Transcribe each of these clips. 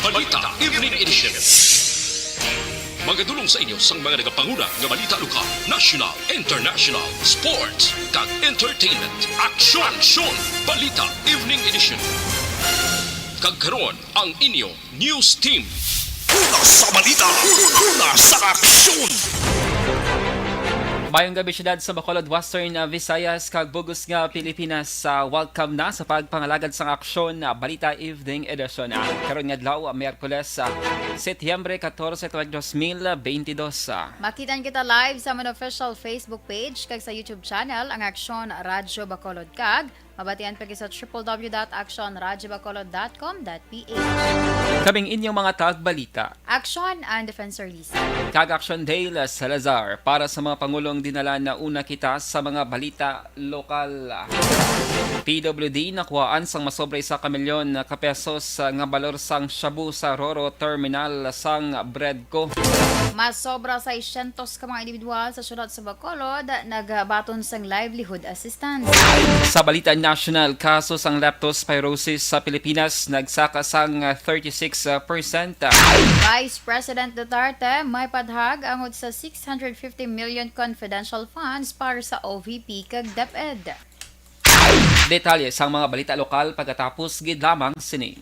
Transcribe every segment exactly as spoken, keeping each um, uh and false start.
Balita Evening Edition. Magadulong sa inyo sang mga nagapanguna nga balita lokal, national, international, sports, kag entertainment. Aksyon! Aksyon! Balita Evening Edition. Kag karon, ang inyo news team. Una sa balita, una sa aksyon. Mayong gabi, siyudad sa Bacolod, Western, uh, Visayas, kag bug-os nga Pilipinas. Uh, welcome na sa pagpangalagad sang aksyon, uh, Balita Evening Edition. Uh, karon nga adlaw, uh, Miyerkules, uh, Setyembre katorse, tuig dos mil beintidos. Uh. Makitan kita live sa amon official Facebook page kag sa YouTube channel, ang Aksyon Radyo Bacolod, kag mabatian pa kita sa triple W dot action radyo bacolod dot com dot P H. Kaming inyong mga tagbalita. Action and Defensor Lisa. Kag Action Dale Salazar. Para sa mga pangulong dinala, nauna kita sa mga balita lokal. P W D nakuhaan sang masobra isa ka milyon ka pesos nga balor sang shabu sa Roro Terminal sang Bredco. Masobra seiscientos ka mga individual sa siyudad sa Bacolod nagabaton sang livelihood assistance. Sa balita nasyonal, kaso sang leptospirosis sa Pilipinas nagsaka sang thirty-six percent. Vice President Duterte may padhag angod sa six hundred fifty million confidential funds para sa O V P kag DepEd. Detalye sang mga balita lokal pagkatapos gid lamang sini.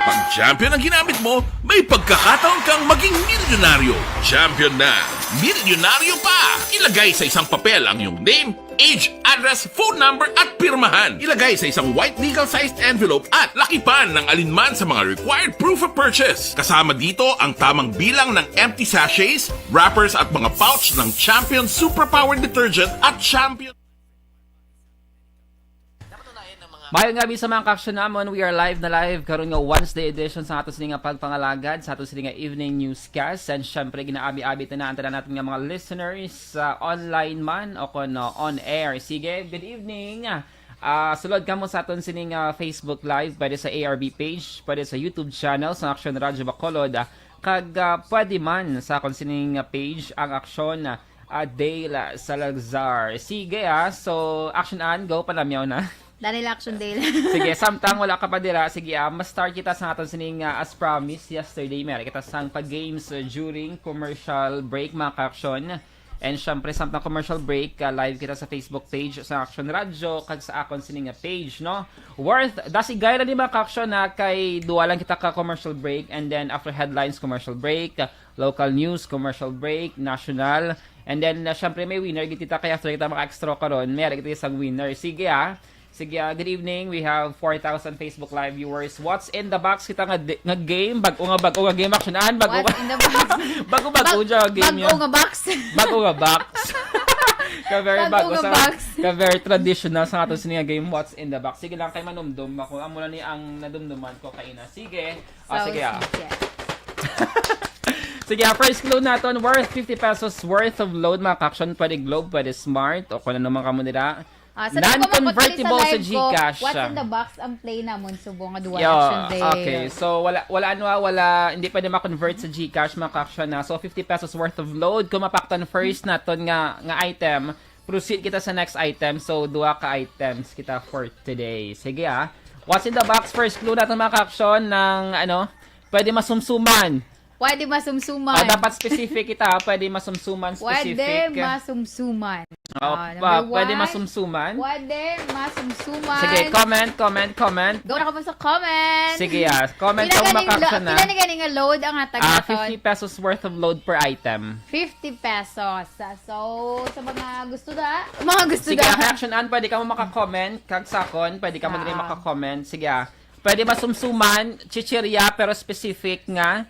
Pag-champion ang ginamit mo, may pagkakataon kang maging milyonaryo. Champion na, milyonaryo pa! Ilagay sa isang papel ang iyong name, age, address, phone number, at pirmahan. Ilagay sa isang white legal-sized envelope at lakipan ng alinman sa mga required proof of purchase. Kasama dito ang tamang bilang ng empty sachets, wrappers, at mga pouch ng Champion Superpower Detergent at Champion. Maayong gabi sa mga kaaksyon namon. We are live na live karon nga Wednesday edition sa ato sini nga pagpangalagad, sa ato sini nga evening newscast. And syempre, ginaabi-abi ta na ang tanan natin nga mga listeners, sa online man o kon, uh, on air. Sige, good evening. Ah, sulod kamo sa aton sini nga Facebook Live, pwede sa A R B page, pwede sa YouTube channel sa Aksyon Radyo Bacolod, ah, kag, ah, pwede man sa akon sini nga page, ang Aksyon, ah, Dale Salazar. Sige, ah. So, Action Ann, go, panamyaw na. Dali lang, Action Dale. Sige, samtang wala ka pa dira, sige, ah, ma-start kita sa aton sining, ah, as promised yesterday, meron kita sang pag-games, ah, during commercial break, mga ka-action. And syempre, samtang commercial break, ah, live kita sa Facebook page sa Action Radyo kag sa akon sining nga page, no? Worth, dasigay lang ni, mga ka-action, na kay duwa lang kita ka commercial break, and then after headlines, commercial break, local news, commercial break, national. And then, uh, syempre, may winner gid kita, kaya after kita maka-extra karon, may ara gid sang winner. Sige, ah. Sige, ah, good evening. We have four thousand Facebook Live viewers. What's in the box kita nga di- nga game? Bag-o nga, bag-o nga game, Action Ann. Bag-o What's nga, in the box? Bag-o, bag-o Bag- dyan nga game bag-o niya. Nga box. Bag-o nga box. Ka very Bag-o bag-o nga sa, box. Ka very traditional sa ato sini nga game, What's in the box. Sige lang, kay manumdom ako. Amo na ni ang nadumduman ko kaina. Sige. Ah, So, sige, ah. sige. Sige, ah, first clue naton, worth fifty pesos worth of load, mga ka-action. Pwede Globe, pwede Smart, o kung ano man kamo nila. Ah, sa mga magpatali sa Non-convertible sa live ko, GCash, What's ah. in the box ang play namon subong nga duwa Yo, action day. Okay. So, wala, wala, ano, ah, wala, hindi pwede ma-convert sa GCash, mga ka-action, na. So, fifty pesos worth of load. Kung mapaktan first naton nga, nga item, proceed kita sa next item. So, duha ka items kita for today. Sige, ah. What's in the box? First clue natin, mga ka-action, ng, ano, pwede masumsuman. Pwede masumsuman. Ah, dapat specific kita, ha? Pwede masumsuman, Pwede specific. masumsuman. Oh, Ah, pa- number pwede one. masumsuman. Pwede masumsuman. Sige, comment, comment, comment. Go na ka po sa comment. Sige, ah. Comment Pila kung ganing lo- makaksa na. Pila ni ganing nga load ang hatag Ah, naton? fifty pesos worth of load per item. Fifty pesos. So, sa mga gusto da, mga gusto Sige, da. ah, kay Action Ann, pwede ka mo maka-comment. Kag sakon, pwede ka mo diri Ah. maka-comment. Sige, ah. Pwede masumsuman, chichirya, pero specific nga,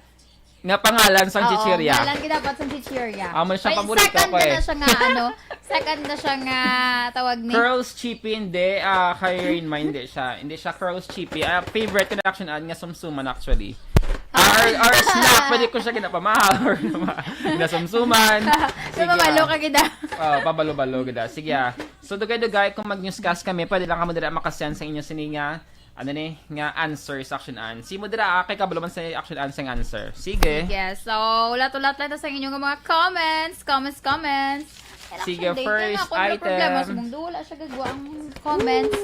nga pangalan sang Oo, chichirya. ngalan gid dapat sang chichirya. Amo na siya Ay, paborito second ko na eh. na siya nga, ano, second na siya nga tawag ni Curls Chippy, hindi. Ah, kay Rain Man, hindi siya. Hindi siya Curls Chippy. Ah, favorite ko na Action Ann nga sumsuman, actually. Ah. Or, or snack, pwede ko siya ginapamahal or nama- ginasumsuman. So, Sige, pabalo ah. ka gid, ah. Oh, pabalo-balo gid, ah. Sige, ah. So, dugay-dugay, kung mag-newscast kami, pwede lang kamo dira makasend sa inyo sini nga, ano ni, nga answer sa Action Ann. Si mo dira, ah, kay kabalo man sa Action Ann sang answer. Sige. Yes. So, ulat-ulat lang ta sa inyo nga mga comments, comments, comments. Kaya Sige, Action Day, kaya first nga ako, wala problema. item. Sumungdo, wala siya gagawa ang comments.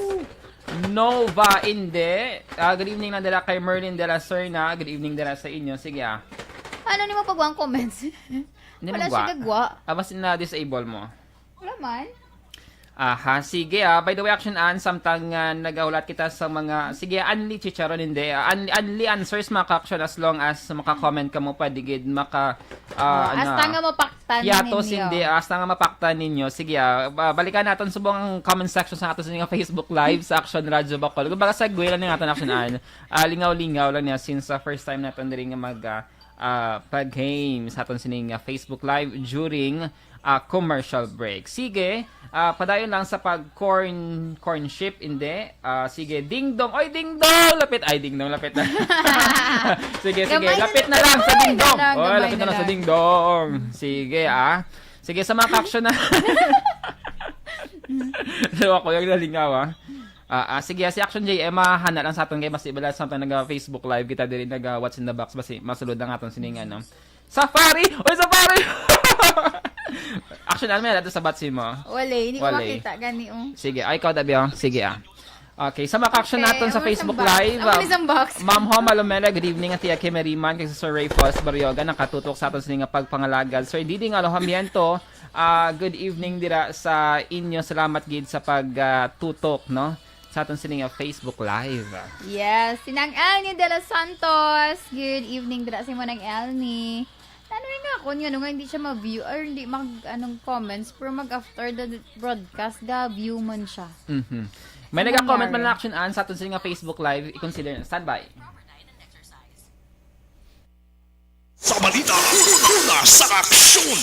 Nova Inde. Ah, good evening lang dala kay Merlin de la Serna. Good evening dala sa inyo. Sige, ah. Ano ni mo pagwang comments? Hindi Wala mo siya gwa. gagwa. Ah, basta na-disable mo. Wala man. Aha, sige, ah. By the way, Action Ann, samtang, ah, nagahulat kita sa mga, sige, only chicharon, hindi. Ah, only, only answers, mga ka-action, as long as maka-comment ka mo, pwede gid maka, ah, Oh, ano, hasta nga mapaktan hiatos, ninyo. Hindi, ah, hasta nga mapaktan ninyo. Sige, ah, ba-, balikan naton subong ang comment section sa aton sa nga Facebook Live sa Action Radio Bacolod. Kumbaga, segue lang ni aton, Action Ann. Ah, lingaw-lingaw lang niya since sa first time naton diri nga mag, ah, ah, pag-game sa aton sining, ah, Facebook Live during, ah, commercial break. Sige, ah, padayon lang sa pag corn, corn ship, hindi. Ah, sige, ding dong. Oy, ding dong, lapit. Ay, ding dong, lapit na. Sige, sige, Gamay na lapit na lang sa gamay ding na dong. lang, Oh, gamay lapit na na lang sa lang. ding dong. Sige, ah. Sige, sa mga ka-action na. So, ako yung nalingaw, ah. Ah, ah, sige, si Action J M, ah, hana lang sa aton kay mas iba lang sa aton naga-Facebook Live kita diri, naga What's in the Box, basi masulod lang aton sining, ano. Safari! Oy, Safari! Action, ano may ato sa batsi mo? Wala, hindi ko Wala. makita, gani, oh. Sige, ay, ikaw, Dabi, oh. Sige, ah. Okay, sa mga ka-action Okay, naton sa amo Facebook isang box. Live, Amo ah, isang box. Ma'am Homa Lomela, good evening, Tia Kim Riman, kay Sir Ray Falls Barrioga, nakatutok sa aton sini nga pagpangalagad. Sir Diding Alojamiento, ah, good evening dira sa inyo. Salamat gid sa pag, ah, tutok, no? Sa aton sini nga Facebook Live. Yes, si Nang Elnie de los Santos. Good evening dira sa imo, Nang Elnie. Ano nga ako niya, no, nga hindi siya ma-view or hindi mag, anong comments, pero mag after the broadcast, ga-view man siya. Mhm. May Ano naga-comment man nangyari? na Action Ann sa aton sa nga Facebook Live, i-consider na. Standby. Sa balita, una sa aksyon.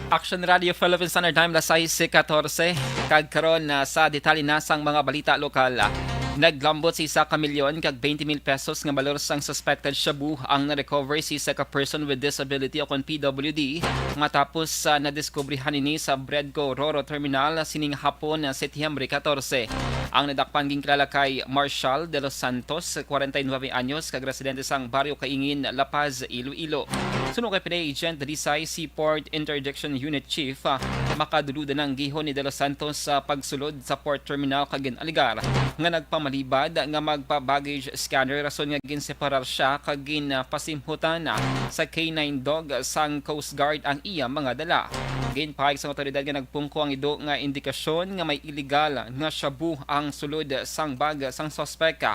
Action Radio Philippine Standard Time, las sais katorse. Kag karon, ah, sa detalye na sang mga balita lokal, ah, naglambot sa isa ka milyon kag twenty mil pesos nga balor sang suspected shabu ang na-recover sa isa ka person with disability o kon P W D, matapos, ah, nadiskubrihan ini sa Bredco Roro Terminal sining hapon, ah, Setyembre katorse. Ang nadakpan ginkilala kay Marshall de los Santos, kwarenta y nuebe anyos, kag residente sang Barrio Kaingin, La Paz, Iloilo. Suno kay P D A Agent Dalisay, Seaport Interdiction Unit Chief, ah, makaduludan ang gihon ni De Los Santos sa pagsulod sa port terminal kag gin-alegar nga nagpamalibad nga magpa-baggage scanner, rason nga ginseparar siya kag ginpasimhutan sa K nine dog sang Coast Guard ang iya mga dala. Ginpahayag sang awtoridad nga nagpungko ang ido nga indikasyon nga may iligal nga shabu ang sulod sang bag sang suspek.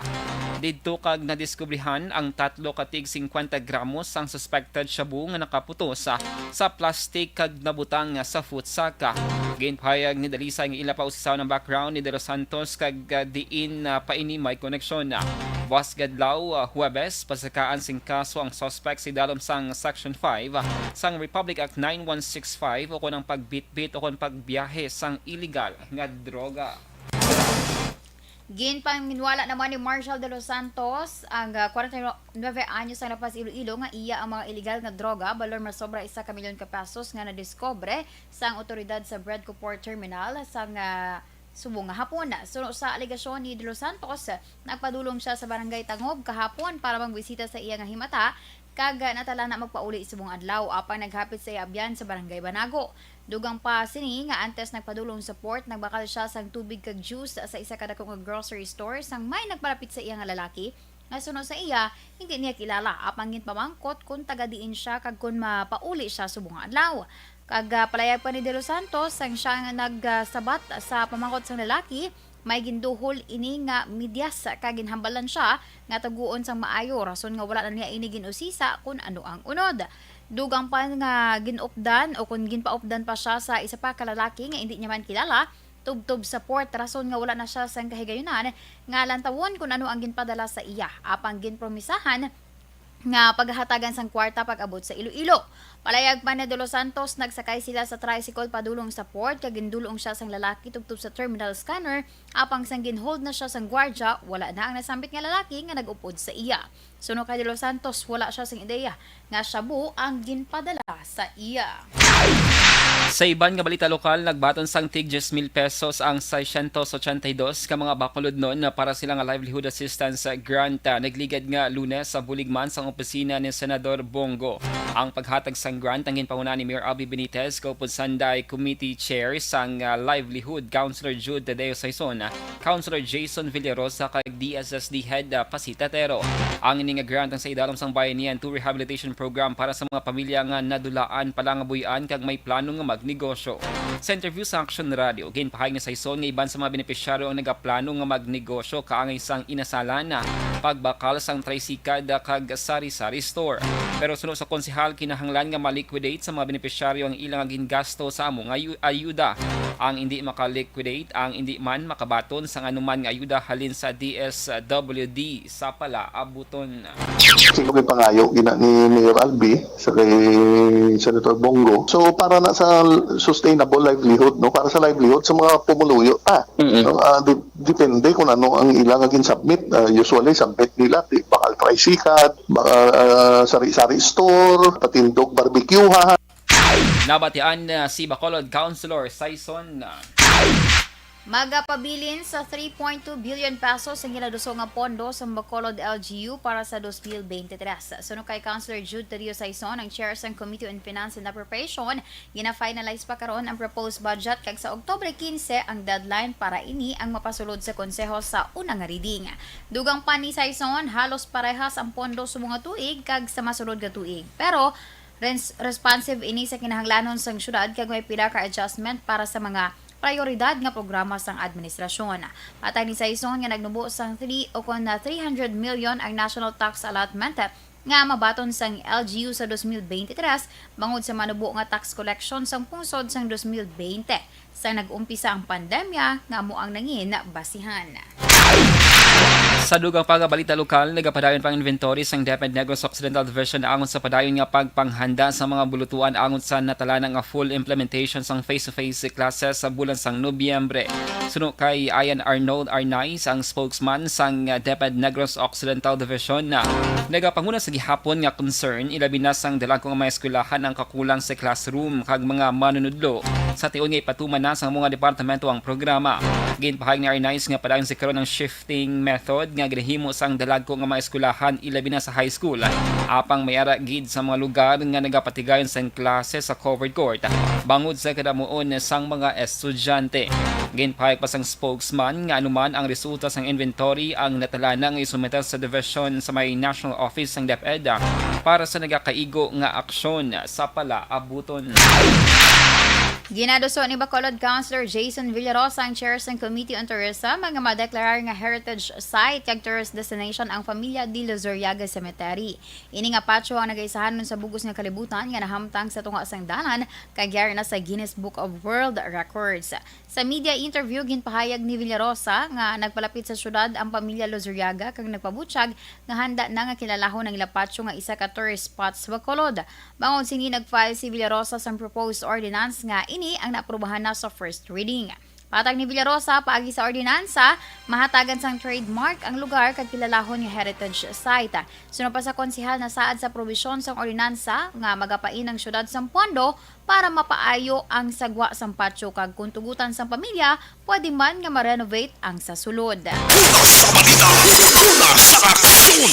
Didto kag nadiskubrihan ang tatlo ka tig singkwenta gramos sang suspected shabu nga nakaputos sa plastic kag nabutang sa food sack. Ginpahayag ni Dalisay nga ila pa usisahon ang background ni De Los Santos kag, ah, diin, ah, pa ini may koneksyon. Buas gid adlaw, ah, Huwebes, pasakaan sing kaso ang suspek sa idalom sang Section five, ah, sang Republic Act nine one six five, ukon ang pagbitbit ukon pagbiyahe sang iligal nga droga. Ginpaminwala naman ni Marshall De Los Santos, ang, ah, kwarenta y nuebe anyos sang La Paz, Iloilo, nga iya ang mga iligal nga droga, balor masobra isa ka milyon ka pesos nga nadiskubre sang awtoridad sa Bredco Port Terminal sang, ah, subong nga hapon. Suno sa alegasyon ni De Los Santos, nagpadulong siya sa Barangay Tangob kahapon para magbisita sa iya nga himata, kag natala na magpauli subong adlaw, apang naghapit sa iya abyan sa Barangay Banago. Dugang pa sini nga antes nagpadulong sa port, nagbakal siya sang tubig kag juice sa isa ka dako nga grocery store sang may nagpalapit sa iya nga lalaki nga suno sa iya, hindi niya kilala, apang ginpamangkot kon taga diin siya kag kon mapauli siya subong nga adlaw. Kag, ah, palayag pa ni De Los Santos, sang siya nga nagsabat sa pamangkot sang lalaki, may ginduhol ini nga medyas, kag ginhambalan siya nga tuguon sang maayo, rason nga wala na niya ini gin-usisa kon ano ang unod. Dugang pa nga gin-updan o kon ginpaupdan pa siya sa isa pa ka lalaki nga indi niya man kilala, tubtob sa port, rason nga wala na siya sang kahigayunan nga lantawon kon ano ang ginpadala sa iya, apang ginpromisahan nga paghahatagan sang kwarta pag-abot sa Iloilo. Palayag pa ni De Los Santos, nagsakay sila sa tricycle padulong sa port, kag gindulong siya sang lalaki tubtob sa terminal scanner, apang sang ginhold na siya sang gwardya, wala na ang nasambit nga lalaki nga nag-upod sa iya. Suno kay De Los Santos, wala siya sing ideya nga shabu ang ginpadala sa iya. Sa iban nga balita lokal, nagbaton sang tig diyes mil pesos ang seiscientos ochenta y dos ka mga Bacolodnon para sila nga livelihood assistance grant. Nagligad nga Lunes sa bulig man sang opisina ni Senador Bong Go. Ang paghatag sang grant ang ginpahuna ni Mayor Abby Benitez, kaupod sanday Committee Chair sang, ah, Livelihood, Councilor Jude Tadeo Saison, Councilor Jason Villarosa, kag D S S D Head, ah, Pasi Tatero. Ang ini nga grant ang sa idalom sang Bayanihan two Rehabilitation Program para sa mga pamilya nga nadulaan, palangabuy-an, kag may plano nga magnegosyo. Sa interview sa Action Radio, ginpahayag ni Saison nga iban sa mga benepisyaryo ang nagaplano nga magnegosyo kaangay sang inasalan, pagbakal sang tricycad, kag sari-sari store. Pero suno sa konsehal, kinahanglan nga ma-liquidate sa mga benepisyaryo ang ilang gingasto sa amo nga ayu-, ayuda. Ang indi maka-liquidate, ang indi man makabaton sang anuman nga ayuda halin sa D S W D sa palaabuton. Sino kay pangayo gina ni Mayor Albi sa kay Senator Bong Go? So, para na sa sustainable livelihood, no, para sa livelihood sa mga pumuluyo ta. Mm-mm. No? Ah, di-, depende kung ano ang ila nga gin-submit. Ah, usually, submit nila ti bakal tricycad, bakal, ah, sari-sari store, patindog, barbecue, ha. Nabatian, ah, si Bacolod Councilor Saison. Magapabilin sa three point two billion pesos ang ginaduso nga pondo sa Bacolod L G U para sa twenty twenty-three. Suno kay Councilor Jude Tadeo Saison, ang chair sang Committee on Finance and Appropriation, gina-finalize pa karon ang proposed budget, kag sa Oktubre quince ang deadline para ini ang mapasulod sa Konseho sa una nga reading. Dugang pa ni Saison, halos parehas ang pondo sa mga tuig kag sa masulod nga tuig. Pero, Rens-, responsive ini sa kinahanglanon sang syudad kag may pila ka adjustment para sa mga prayoridad nga programa sang administrasyon. Matay ni Saison nga nagnubo sang three o kon na three hundred million ang national tax allotment nga mabaton sang L G U sa twenty twenty-three bangod sa manubo nga tax collection sang pungsod sang twenty twenty. Sa nag-umpisa ang pandemya nga amo ang nangin basihan. Sa dugang pa nga balita lokal, nagapadayon pa ang inventory sang DepEd Negros Occidental Division angon sa padayon nga pagpanghanda sa mga bulutuan angon sa natalana nga full implementation sang face-to-face classes sa bulan sang Nobyembre. Suno kay Ian Arnold Arnaiz, ang spokesman sang DepEd Negros Occidental Division, nagapanguna sa gihapon nga concern, ilabi na sang dalagko nga mga eskwelahan ang kakulang sa classroom kag mga manunudlo. Sa tion nga ipatuman na sang mga departamento ang programa. Ginpahayag ni Arnaiz nga padayon sa karon ang shifting method nga ginahimo sang dalagko nga mga eskwelahan, ilabi na sa high school, apang may ara gid sa mga lugar nga nagapatigayon sang klase sa covered court bangod sa kadamuon sang mga estudyante. Ginpahayag pa sang spokesman nga anuman ang resulta sang inventory ang natalana nga isumiter sa division sa may National Office sang DepEd para sa nagakaigo nga aksyon sa palaabuton. Ginaduso ni Bacolod Councilor Jason Villarosa, ang chair sang Committee on Tourism, nga madeklarar nga heritage site kag tourist destination ang Familia de Luzuriaga Cemetery. Ini nga patio ang nagaisahanon sa bug-os nga kalibutan nga nahamtang sa tunga sang dalan kag yari na sa Guinness Book of World Records. Sa media interview, ginpahayag ni Villarosa nga nagpalapit sa syudad ang pamilya Luzuriaga kag nagpabutyag nga handa na nga kilalahon ang ila patio nga isa ka tourist spot sa Bacolod. Bangod sini, nag-file si Villarosa sang proposed ordinance nga ini ang naaprubahan na sa first reading. Patag ni Villarosa, paagi sa ordinansa, mahatagan sang trademark ang lugar kag kilalahon nga heritage site. Suno pa sa konsehal, nasaad sa probisyon sang ordinansa nga magapain ang syudad sang pondo para mapaayo ang sagwa sang patio kag kon tugutan sang pamilya, pwede man nga ma-renovate ang sa sulod. Una sa balita, una sa aksyon.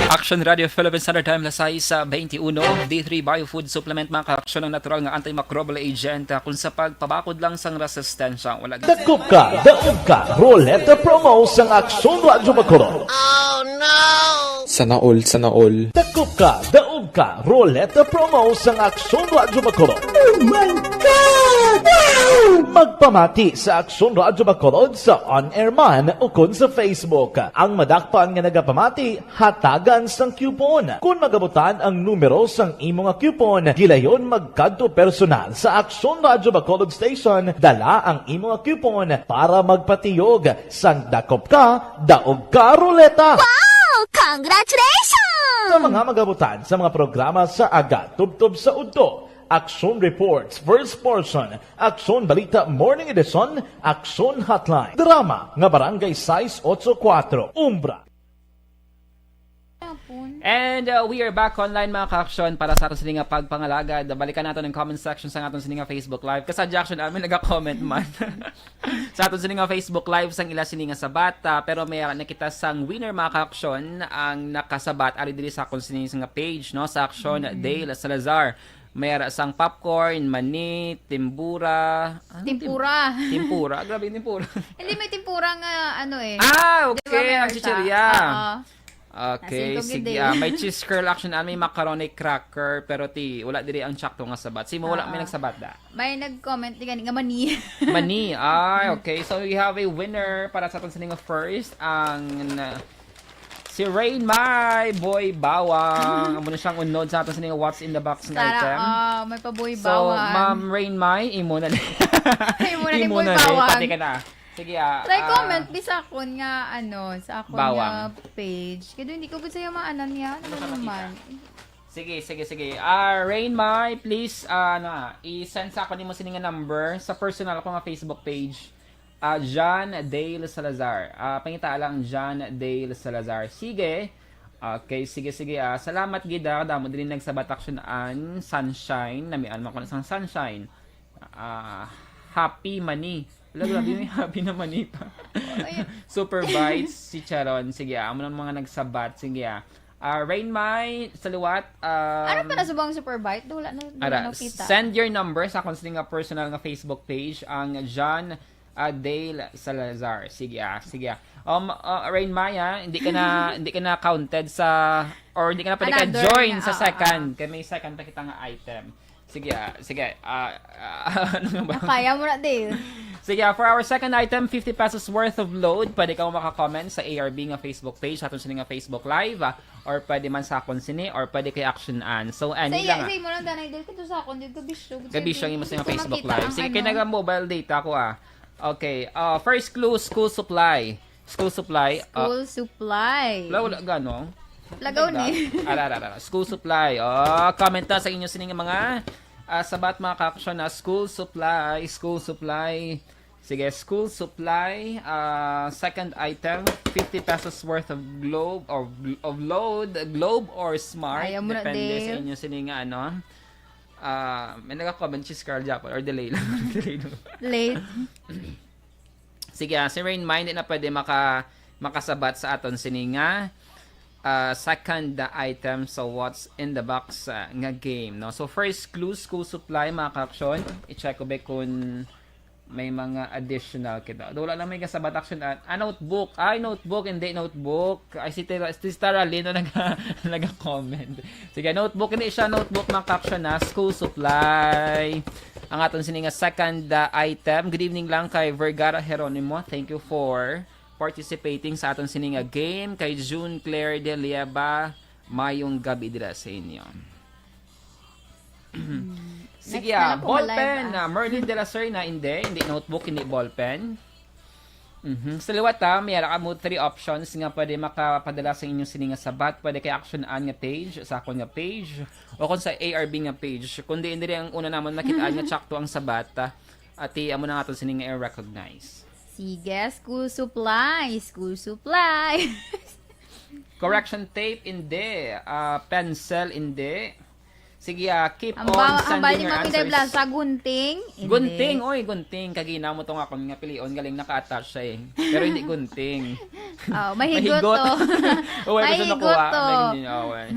Action Radio Philippine Standard Time, alas sais beintiuno. D three Bio Food Supplement, mga ka-aksyon, ang natural nga antimicrobial agent, ah, kung sa pagpabakod lang sang resistensya, wala Dakop ka, daog ka, Roleta Promo sang Aksyon Radyo Bacolod. Sana all, sana all. Dakop ka, daog ka, Roleta Promo sang Aksyon Radyo Bacolod. Oh my God! Wow! Magpamati sa Aksyon Radyo Bacolod sa on-air man ukon sa Facebook. Ang madakpan nga nagapamati, hatagan sang coupon. Kon magabutan ang numero sang imo nga coupon, gilayon magkadto personal sa Aksyon Radyo Bacolod Station, dala ang imo nga coupon para magpatiyog sang Dakop Ka, Daog Ka Roleta. Wow! Congratulations! Sa mga magabutan sa mga programa sa aga, tubtob sa udto, Aksyon Reports, First Portion, Aksyon Balita Morning Edition, Aksyon Hotline, Drama nga Barangay sais otso kuwatro, Umbra. Hapon. And uh, we are back online, mga ka-action, para sa aton sini nga pagpangalagad. Balikan nato ang comment section sa aton sini nga Facebook Live. Kasadya, action, amin naga-comment man. Sa aton sini nga Facebook Live sang ila sini nga sabat, ah, pero may ara na kita sang winner, mga ka-action, ang nakasabat ari diri sa akon sini nga page, no, sa Action, Dale Salazar. May ara sang popcorn, mani, timbura. Ano, tim- Tempura. Tempura. Grabe yung tempura. Hindi, may tempura nga ano eh. Ah, okay. Di ba, may Ang ara siya? Chicheria. Oo. Okay, Nasingkog sige. Gid eh. Ah, may cheese curl, action, and may macaroni cracker, pero ti, wala diri ang tsakto nga sabat. Si mo, wala may Oo. Nagsabat da. May nag-comment di gani nga mani. Mani. Ah, okay. So we have a winner para sa aton sini nga first, ang na, si Rain Mai Boy Bawang. Amo na siyang unod sa aton sini nga what's in the box nga Tara, item. Ah, may pa Boy So, Bawang. Ma'am Rain Mai, imo na ni. Imo na ni Imo Boy na ni. Bawang. Pati ka na. Sige, ah, Try ah, comment, bisa akon nga, ano, sa akon Bawang. Nga page. Kaya hindi ko gusto yung maanan niya. Ano Basta naman? Sige, sige, sige. Ah, Rain Mai, please, ah, ano, ah, i-send sa ako nimo sini nga number sa personal ko nga Facebook page. Ah, John Dale Salazar. Ah, pangita lang, John Dale Salazar. Sige. Okay, sige, sige. Ah, salamat gid, ah, damo diri nagsabat action an Sunshine. Namian man ko na sang Sunshine. Ah, happy mani. Wala, grabe, may happy na mani pa. Ay. Super Bites, chicharon. Sige, ah, amo nang mga nagsabat. Sige, ah. Ah, Rain Mai, sa liwat, um, Ano pa na subong Super Bite? Wala na, wala Ara, na kita. Send your number sa akon sini nga personal nga Facebook page, ang John, ah, Dale Salazar. Sige, ah, sige, ah. Um, ah, Rain Mai, ah, hindi ka na, hindi ka na counted sa, or hindi ka na pwede ka Another join nga, sa ah, second. Ah. Kay may second pa kita nga item. Sige, ah, sige. Ah, ah, ano nga ba? Kaya mo na, Dale. Sige, ah, for our second item, fifty pesos worth of load, pwede ka mo maka-comment sa A R B nga Facebook page, sa aton sini nga Facebook Live, ah, or pwede man sa akon sini, or pwede kay Action An. So, any Sa iya, lang, ah. Sa imo lang, danay, Dale, kito sa akon, dito ka bisyo. Kabisyo ang imo sa Facebook Live. Sige, kay naga-mobile data ko, ah. Okay, ah, first clue, school supply. School supply. Ah, School supply. Wala, wala, gano? Lagaw ni. Ara, ara, ara. School supply. Oh, comment na sa inyo sining mga, ah, sabat, mga ka-action, na school supply, school supply. Sige, school supply, ah, second item, fifty pesos worth of globe, or gl-, of load, globe or smart. Ayaw mo na, Dale. Depende sa inyo sining, ano. Ah, may naga-comment si Scarl Japon, or delay lang. Delay lang. Late. Sige, ah, si Rain Mai, hindi na pwede maka-, makasabat sa aton sini nga, ah, second item sa what's in the box, ah, nga game, no? So, first clue, school supply, mga ka-action. I-check ko ba kung may mga additional kita. Wala lang may kasabat action. Ah, ah, notebook. Ay, notebook, hindi notebook. Ay, si Tara, si Tara Lino naga-, naga-comment. Sige, notebook, hindi siya notebook, mga ka-action, na school supply. Ang aton sini nga second, uh, item. Good evening lang kay Vergara Jeronimo. Thank you for participating sa aton sini nga game. Kay June Claire De Lieba, mayong gabi dira sa inyo. Sige, next na ah, lang po, ballpen, live, ah. Ah, Merlin de la Serna, hindi. Hindi notebook, hindi ballpen. Mhm. Sa liwat, ah, may ara mo three options nga pwede makapadala sa inyo sini nga sabat. Pwede kay Action An nga page, sa akon nga page, o kung sa A R B nga page. Kundi hindi ang una naman nakita nga tsakto ang sabat, ah, ati amo na nga aton sini nga i-recognize. Sige, school supply, school supply. Correction tape, hindi. Ah, pencil, hindi. Sige, ah, keep on sending your answers. Ang ba-, ang bali, Mami Day Blasa, gunting? Hindi. Gunting, oy, gunting. Kagina mo to nga akon nga pilion, galing naka-attach siya eh. Pero hindi gunting. Oh, mahigot. Mahigot to. Oh, wala ko siya Mahigot nakuha. To. May hindi, oh, eh.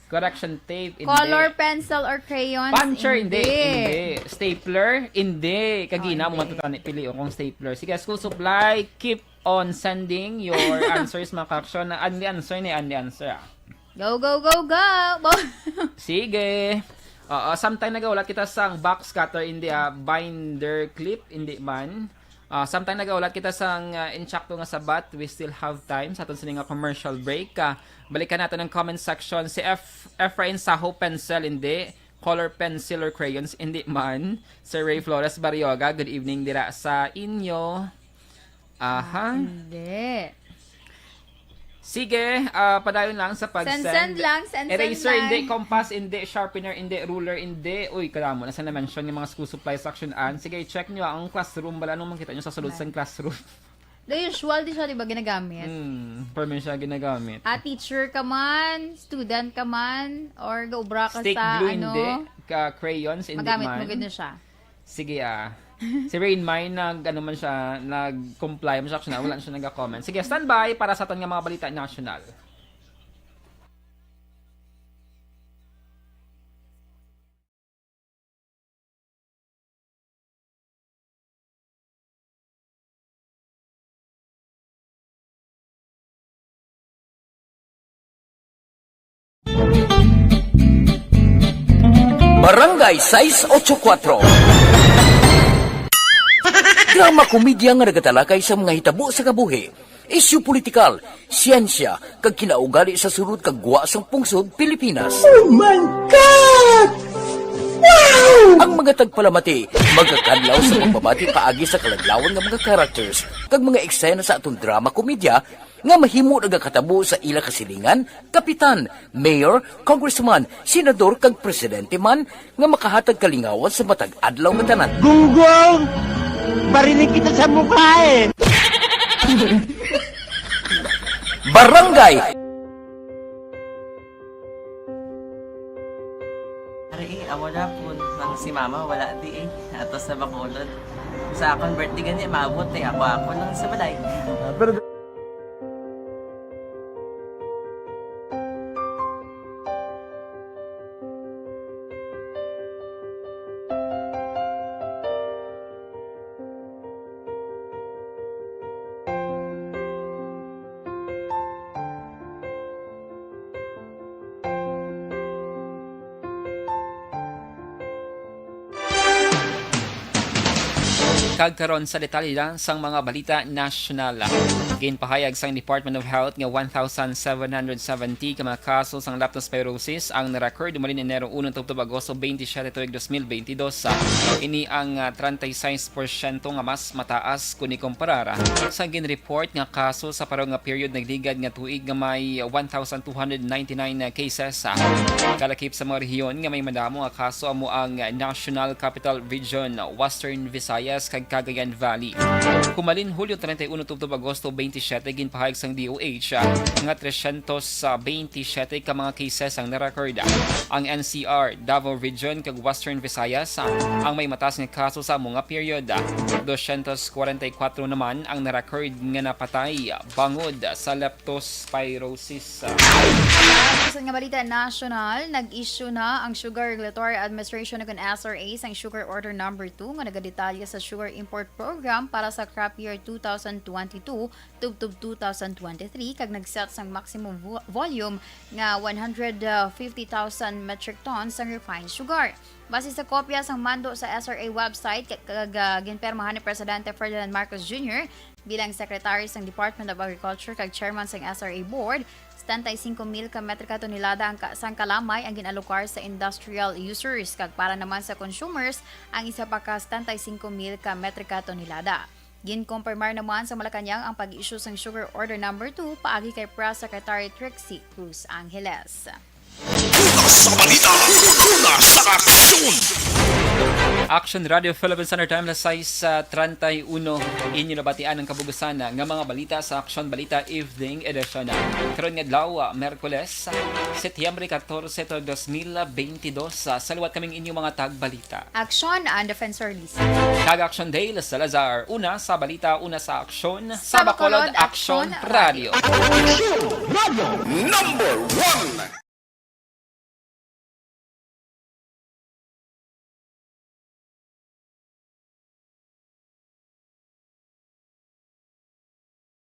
Correction tape, hindi. Color pencil or crayons? Puncher, hindi. Hindi. Hindi. Stapler, hindi. Kagina mo man to tani pilion kung stapler. Sige, school supply, keep on sending your answers, mga ka-action. Only answer ni, only answer, ah. Go, go, go, go! Bo- Sige. Oo, sometime nagahulat kita sang box cutter, hindi, ah, binder clip, hindi man. Ah, sometime nagahulat kita sang, ah, insakto nga sabat, we still have time sa aton sini nga commercial break. Ah, balikan nato ang comment section. Si F-, Efrain Saho, pencil, hindi. Color pencil or crayons, hindi man. Sir Ray Flores Barrioga, good evening dira sa inyo. Aha. Hindi. Sige, ah, padayon lang sa pag-send. Send, send lang, send, send lang. Eraser, hindi. Compass, hindi. Sharpener, hindi. Ruler, hindi. Uy, kadamo na sa na-mention nga mga school supplies section. An, sige, i-check nyo ang classroom. Bala, anong makita nyo sa sulod sang classroom? The usual, di siya, di ba, ginagamit? Hmm, permi siya ginagamit. Ah, teacher ka man, student ka man, or gaobra ka Stick sa, glue, ano, hindi. Ka crayons, hindi magamit mo man. Gid na siya. Sige, ah. Si Rain Mai, nag, ano man siya, nag-comply man siya, actually, wala na siya nag-comment. Sige, standby para sa aton nga mga balita national. Barangay sais ocho kuatro. Drama komedya nga nagatalakay sa mga hitabo sa kabuhi, isyu politikal, siyensya, kag kinaugali sa sulod kag gwa sang pungsod Pilipinas. Oh my God! Wow! Ang mga tagpalamati magakadlaw sa pagbabati paagi sa kaladlawan nga mga characters kag mga eksena sa aton drama komedya nga mahimo nagakatabo sa ila kasilingan, kapitan, mayor, congressman, senador, kag presidente man nga makahatag kalingawan sa matag adlaw nga tanan. Gunggong! Barinig kita sa mukha eh! Barangay! Ari, eh, amo na po. Ang si mama, wala di eh. Ato sa Bacolod. Sa akon birthday gani, maabot eh. Ako, ako lang sa balay. Ah, pero Kag karon sa detalye na sang mga balita nasyonal. Ginpahayag sang Department of Health nga one thousand seven hundred seventy ka mga kaso sang leptospirosis ang na-record humalin Enero uno tubtob Agosto twenty-seven tuig dos mil twenty-dos. Ini ang, ah, treinta y seis porsyento nga mas mataas kon ikumparar sa ginreport nga kaso sa pareho nga period nagligad nga tuig nga may one thousand two hundred ninety-nine na cases. Kalakip sa mga rehiyon nga may madamo nga kaso amo ang National Capital Region, Western Visayas, kag Cagayan Valley. Humalin Hulyo treinta y uno tubtob Agosto twenty-seven, ginpahayag sang D O H nga tresyentos twenty-seven ka mga cases ang na-record. Ang N C R, Davao Region, kag Western Visayas ang may mataas nga kaso sa amo nga period. Dosyentos kwarenta y kuwatro naman ang na-record nga napatay bangod sa leptospirosis. Sa nga balita nasyonal, nag-issue na ang Sugar Regulatory Administration o kon S R A sang Sugar Order Number Two nga nagadetalye sa sugar import program para sa crop year two thousand twenty-two tubtob two thousand twenty-three kag nag-set sang maximum vo-, volume nga one hundred fifty thousand metric tons sang refined sugar. Base sa kopya sang mando sa S R A website kag, kag, ah, ginpirmahan ni Presidente Ferdinand Marcos Junior bilang Secretary sang Department of Agriculture kag Chairman sang S R A Board, setenta y cinco mil ka metrika tonelada ang ka-, sang kalamay ang gin-alokar sa industrial users kag para naman sa consumers ang isa pa ka setenta y cinco mil ka metrika tonelada. Ginkumpirmar naman sa Malacañang ang pag-issue sang Sugar Order Number Two paagi kay Press Secretary Trixie Cruz Angeles. Una sa balita, una sa aksyon. Action Radio Philippine Standard Time, alas sais, ah, treinta y uno. Inyo nabatian ang kabugusan nga mga balita sa Action Balita Evening Edition. Karon nga adlaw, ah, Merkules, Setyembre catorce, tuig dos mil veintidós. Ah, sa liwat kaming inyong mga tagbalita. Action and Defensor Lisa. Kag Action Dale Salazar. Una sa balita, una sa aksyon, sa Bacolod Action Radio. Action Radio, number one.